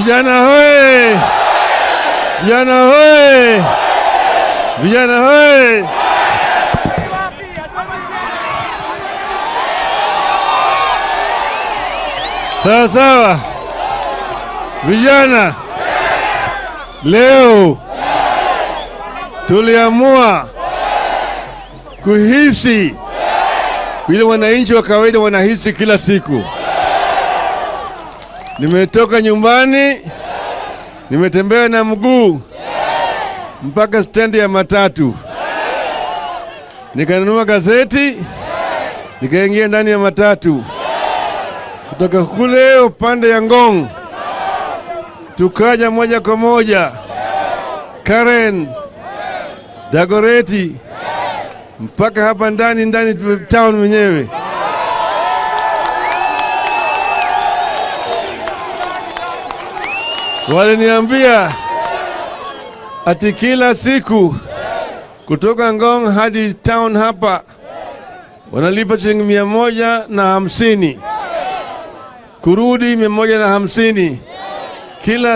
Vijana hoye! Vijana hoye! Vijana hoye! Sawa sawa, vijana, leo tuliamua kuhisi vile wananchi wa kawaida wanahisi kila siku. Nimetoka nyumbani, nimetembea na mguu mpaka stendi ya matatu, nikanunua gazeti, nikaingia ndani ya matatu kutoka kule upande ya Ngong, tukaja moja kwa moja Karen, Dagoreti mpaka hapa ndani ndani town mwenyewe. Waliniambia ati kila siku kutoka Ngong hadi town hapa wanalipa shilingi 150, kurudi 150 kila